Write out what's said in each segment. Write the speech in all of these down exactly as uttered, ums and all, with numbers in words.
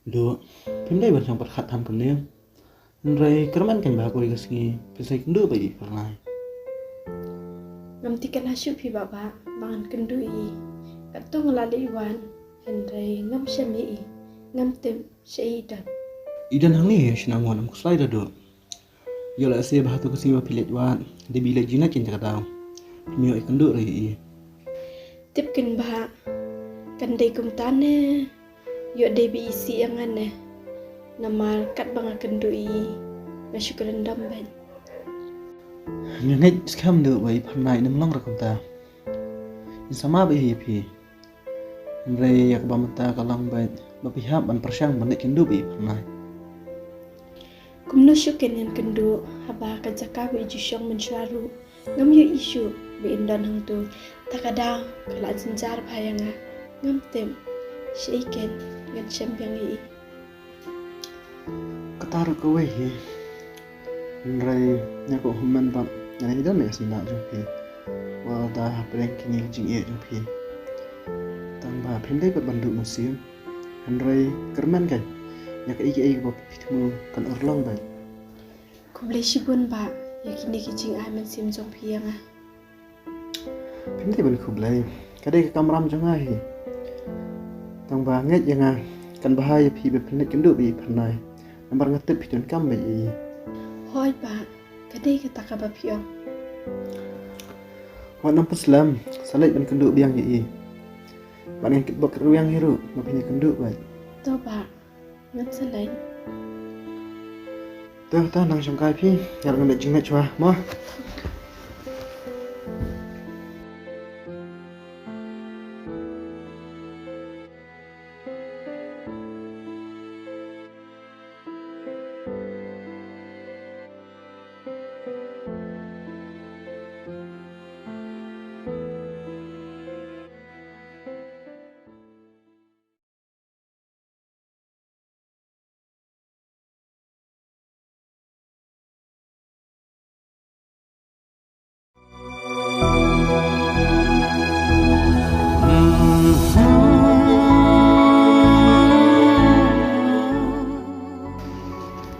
Duh, phim dei ban shong pyrkhat tham kumne. Hynrei kyrmen kan ba ha kawei ka sngi phin sa ïakynduh bad i Pyrnai. Ngam tip kan ha shuh phi Bah, Bah, ba ngan kynduh ïa i. Katto nga la leit wad, hynrei ngam shem ïa i. Ngam tip shaei i don. I don hangne, shna ngon, ym khuslai da Duh. Ïoh lehse ba hato ka sngi ba phi leit wad, dei ba i leit jingleit kein ta ka daw. Phim ïoh ïakynduh ruh ïa i. Tip kein Bah, kan dei kumta ne. Ïoh dei ba i isih ïa nga ne. Namar katba nga kynduh ïa i, nga shu kren dom beit. Nga ngeit skhem Duh ba i Pyrnai ym long ruh kumta. Ngin sa map ïa phi. Hynrei ïa kaba mynta ka long beit ba phi hap ban pyrshang ban leit kynduh bad i Pyrnai. Kumno shuh kein ngan kynduh haba ka jaka ba i ju shong mynshuwa ruh ngam ïohi shuh ba in don hangto. Ta ka daw ka la jynjar bha ïa nga. Ngam tip shaei kein ngan shem biang ïa i. Kata ruh kawei hi. Hynrei nga kwah hynmen ba nga dang ïa don bad ka sngewbha jong phi. Wat la da hapdeng kine ki jingeh jong phi. Tang ba phim dei pat ban duh mynsiem. Hynrei kyrmen kein ïa kaei kaei kaba phi thmu kan urlong beit. Khublei shibun Bah ïa kine ki jingai mynsiem jong phi ïa nga. Phim dei ban khublei. Ka dei ka kamram jong nga hi. Tang ba ngeit ïa nga kan bha ïa phi ba phin leit kynduh bad i Pyrnai. Namar nga tip phi donkam bad i. Hooid Bah, ka dei kata kaba phi ong. Wat nang pynslem, sa leit ban kynduh biang ïa i. Bad ngan kitbok kitrwiang hi ruh ba phin ïakynduh bad. To Bah. Ngan sa leit. To, to, nang shongkai phi. Nga ruh ngan leit jingleit shuwa mo.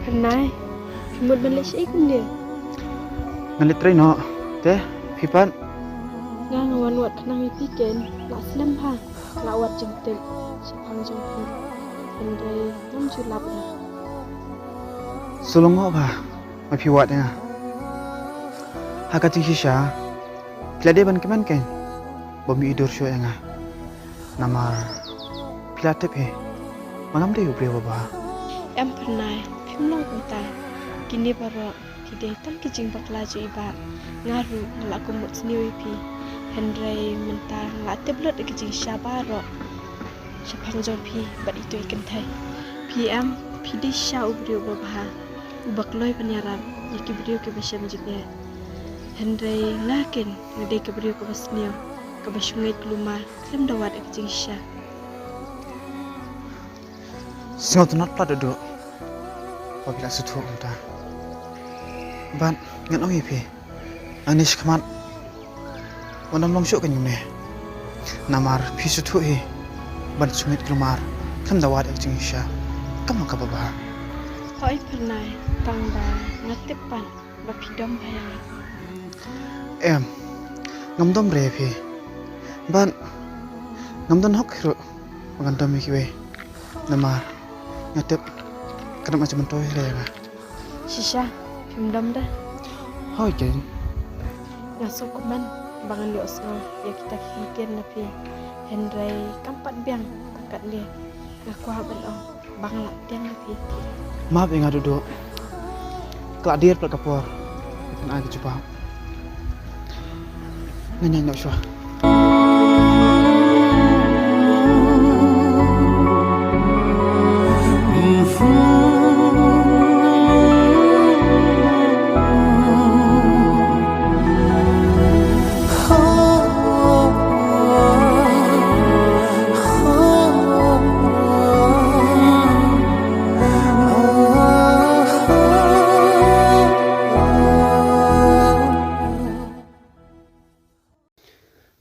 Pyrnai, phi mut ban leit shaei kumne? Ngan leit trei noh. Te phi pat? Nga nga wan wad khnang ïa phi kein, la slem bha. Nga wad jingtip shaphang jong phi, hynrei ngam ju lap ïa. Shu long mo ba ma phi wad ïa nga. Ha ka jingshisha phi la dei ban kmen kein ba ym ïohi dur shuh ïa nga. Namar phi la tip hi ba ngam dei u briew uba. Em Pyrnai, phim long kumta. Kine baroh ki dei tang ki jingbakla jong i Bah. Nga ruh nga la kynmaw sniew ïa phi. Hynrei mynta nga la tip lut ïa ki jingshisha baroh shaphang jong phi bad ito i kynthei. Phi em, phi dei shisha u briew uba bha, uba kloi ban ïarap ïa ki briew kiba shem jingeh. Hynrei nga kein nga dei ka briew kaba sniew, kaba shu ngeit kulmar khlem da wad ïa ki jingshisha. Sngewtynnat palat Duh ba phi la sngewthuh kumta. Bad ngan ong ïa phi, nangne shakhmat wat nym long shuh kein kumne. Namar phi sngewthuh hi ban shu ngeit kulmar khlem da wad ïa ka jingshisha kam long kaba bha. Hooid Pyrnai, tang ba nga tip pat ba phi dom bha ïa nga. Em, ngam dom re ïa phi. Bad ngam don hok hi ruh ba ngan dom ïa kiwei. Namar nga tip ka dang ai jingmyntoi re ïa nga. Shisha, phim dom de? Hooid kein. Nga sngewkmen ba ngan ïohsngew ïa kita ki ktien na phi. Hynrei kam pat biang tang katne. Nga kwah ban ong ba nga lah pdiang ïa phi. Map ïa nga Duh Duh. Ka la dier palat ka por. Phin ai ka jubab. Ngan ïaid noh shuwa.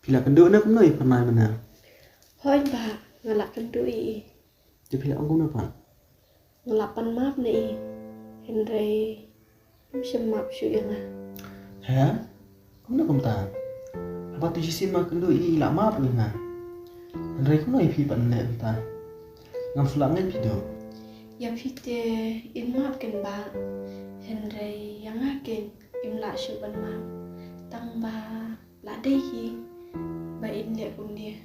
Phi la kynduh ne kumno ïa i Pyrnai mynne? Hooid Bah, nga la kynduh ïa i. Te phi la ong kumno pat? Nga la pan map na i, hynrei im shym map shuh ïa nga. He? Kumno kumta? Haba tu shisien ma kynduh i la map ïa nga. Hynrei kumno ïa phi pat leh kumta? Ngam shu lah ngeit phi duh. Ïa phi te in map ken bah, hynrei ïa nga ken im lah shuh ban map. Tang ba la dei hi ba in leh kumne.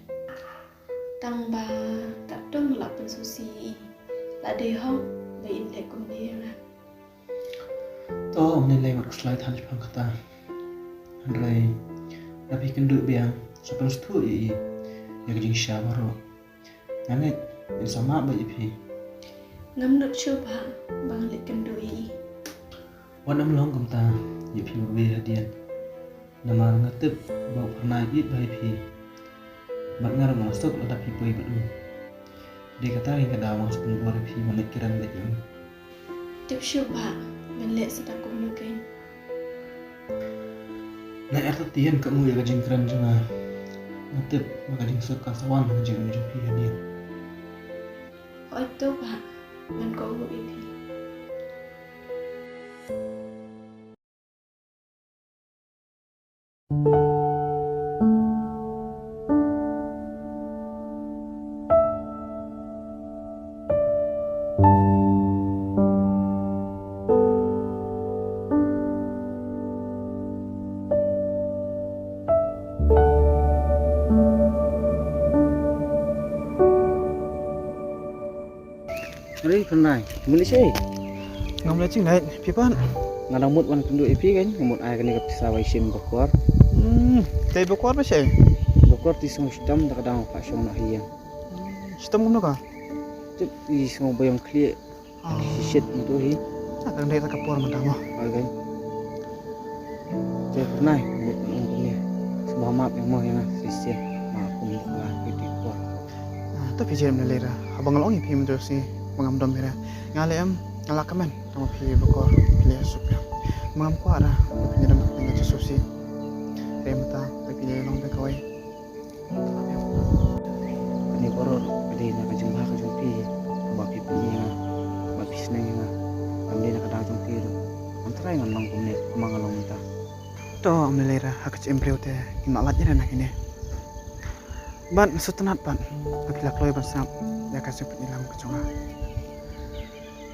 Tang ba katto nga la pynsngewsih ïa i, la dei hok ba in leh kumne ïa nga. To, ym lei lei wat khuslai than shaphang kata. Hynrei lada phi kynduh biang, sa pynsngewthuh ïa i ïa ka jingshisha baroh. Nga ngeit in sa map beit ïa phi. Ngam nud shuh bah ba ngan leit kynduh ïa i. Wat nym long kumta ïa phi babe hadien. Namar nga tip ba u Phyrnai u ïeit bha ïa phi. Bad nga ruh ngam suk lada phi poi bad u. Dei kata hi ka daw ba nga sngewbha ïa phi ban leit kren beit ïa u. Tip shuh bah, ngan leh sa da kumno kein. Na er ta tien ka ngu ïa ka jingkren jong nga. Nga tip ba ka jingsuk kan sa wan ha ka jingim jong phi hadien. Hooid to bah, ngan kohnguh ïa phi. Hei Phyrnai, mut leit shaei? Ngam leit shuh, phi pat? Nga dang mut wan kynduh ïa phi kein, nga mut ai kane ka pisa ba i shim bakor. Hmm, te bakor ba shaei? Bakor te i sngew shitom da ka daw ba phah shong noh ha ïing. Hmm, shitom kumno ka? Te i sngew ba ïong khlieh. Ah. Shit, itu hi. Ah, kan dei ta ka por mynta mo. Oi kein. Te Phyrnai, mut ong kumne. Sngewbha map ïa nga mo, ïa nga shisien. Ma kum ba la ki ti por. Ah, to phi jem ne lei ra. Haba nga la ong ïa phi mynta shi ba ngam dom ïa ra. Nga leh em, nga la kmen. Tang ma phi bakor, phi leh suk ïa. Ma ngam kwah ra. Phi ne dom phi ne suk shi. Re mynta, phi ne long phi kawei. Kane baroh ka dei na ka jingbha ka jong phi, ba phi pyni ïa nga, ba phi sneng ïa nga. Kam dei na ka daw jong phi ruh. Ngam tharai ngan long kumne, kumba nga long mynta. To, ym lei lei ra, ha ka jingim briew te ngim lah lait ïa na kine. Bad nga sngewtynnat bad ba phi la kloi ban sngap ïa ka jingpyni lam ka jong nga.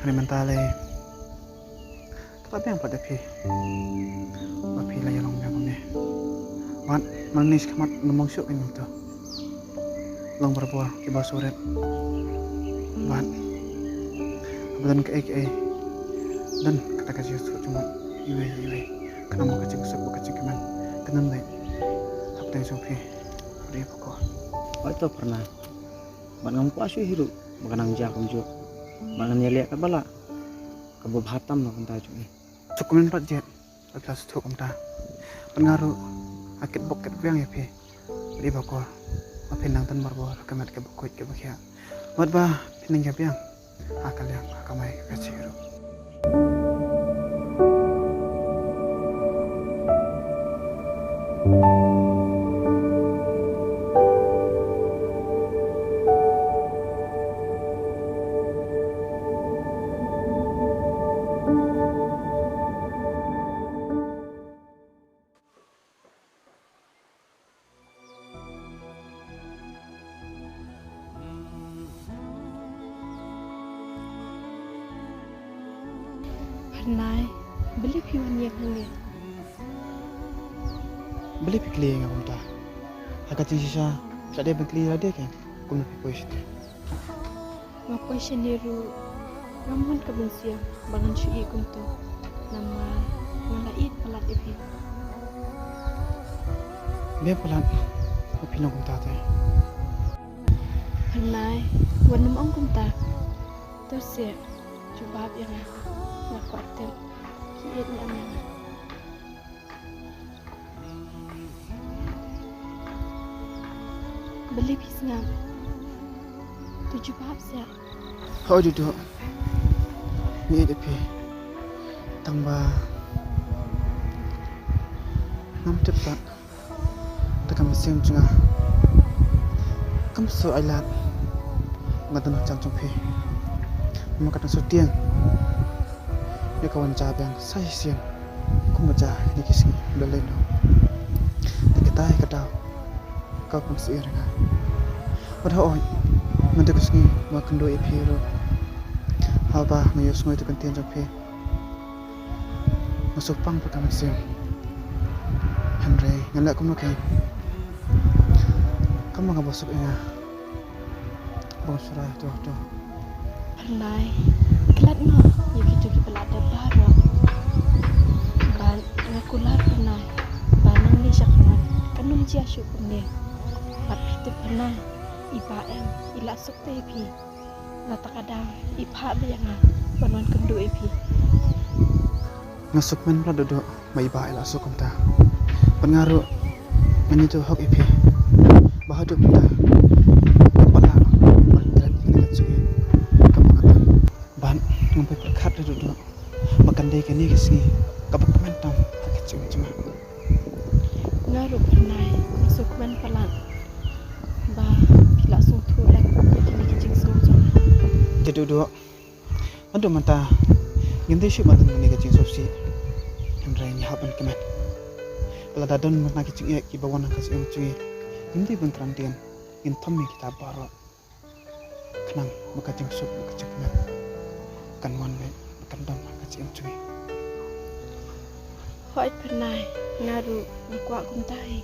Hynrei mynta lei, Kata biang pat ïa phi. Ba phi la ïalong biang kumne. Bad nangne shakhmat ngam ong shuh kein kumto. Long barabor kiba sngewrit. Bad haba don kaei kaei, don kata ka jingsuk jingmut iwei iwei. Khnang ba ka jingsuk bad ka jingkmen kan don beit hapdeng jong phi. Ri bakor. Hooid to Phyrnai. Bad ngam kwah shuh hi ruh ba ka nang jia kumjuh. Bad ngan ïaleh katba lah. Kaba bha tam na ka bynta jong i. Suk kumne pat jied, ba phi la sngewthuh kumta. Bad nga ruh nga kitbok kitrwiang ïa phi. Bad i bakor, ba phin nang don barabor ha ka met kaba khuid kaba khiah. Bad ba phin nang ïa biang ha ka liang ha ka kamai ka kajih ruh. Phyrnai, balei phi wan ïeng hangne? Balei phi kylli ïa nga kumta? Ha ka jingshisha phi la dei ban kylli ïa lade kein kumno phi poi shane. Nga poi shane ruh ngam wan ka mynsiem ba ngan shu ïeh kumto. Namar nga la ïeit palat ïa phi. Biang palat ba phi long kumta te. Phyrnai, wat nym ong kumta. To seh, jubab ïa nga. Nga kwah tip ki ïeit ne em ïa nga. Balei phi sngap? To jubab seh. Hooid, duh duh. Nga ïeit ïa phi. Tang ba ngam tip pat. Te ka mynsiem jong nga kam shu ailad ba nga don hajan jong phi. Namar ka dang shu tieng ïa ka wan ja biang sa shisien. Kumba ja kine ki sngi ba leit noh. Te katai ka daw ka pynsyier ïa nga. Bad hooid, mynta ka sngi nga kynduh ïa phi ruh. Haba nga ïohsngew ïa ka ktien jong phi, nga sngewpang pat ka mynsiem. Hynrei ngan leh kumno kein? Kumba nga ba suk ïa nga. Bad shuwa to to. Phyrnai, klet noh ïa kito kiba la dep baroh. Bad nga kular Phyrnai ba nangne sha khmat kan ym jia shuh kumne. Bad phi tip Phyrnai, i Bah em i la suk te ïa phi. Nangta ka daw i phah beit ïa nga ban wan kynduh ïa phi. Nga sngewkmen palat Duhduh ba i Bah i la suk kumta. Bad nga ruh ngan ïathuh hok ïa phi ba haduh mynta ngam pat lah ban klet ïa kane ka jingïeit kaba nga don. Bad ngam pyrkhat re Duhduh ba kan dei kane ka sngi kaba kmen tam ha ka jingim jong nga. Nga ruh Phyrnai nga sngewkmen palat ba phi la sngewthuh lem ïa kine ki jingsngew jong nga. Te Duhduh, haduh mynta ngim dei shuh ban don kane ka jingsngewsih. Hynrei ngi hap ban kmen ba lada don mynta ki jingeh kiba wan ha ka jingim jong ngi, ngim dei ban kren dien, ngin thom ïa kita baroh. Khnang ba ka jingsuk, ba ka jingkmen kan wan beit, ba kan don ha ka jingim jong ngi. Hooid Phyrnai, nga ruh nga kwah kumta hi.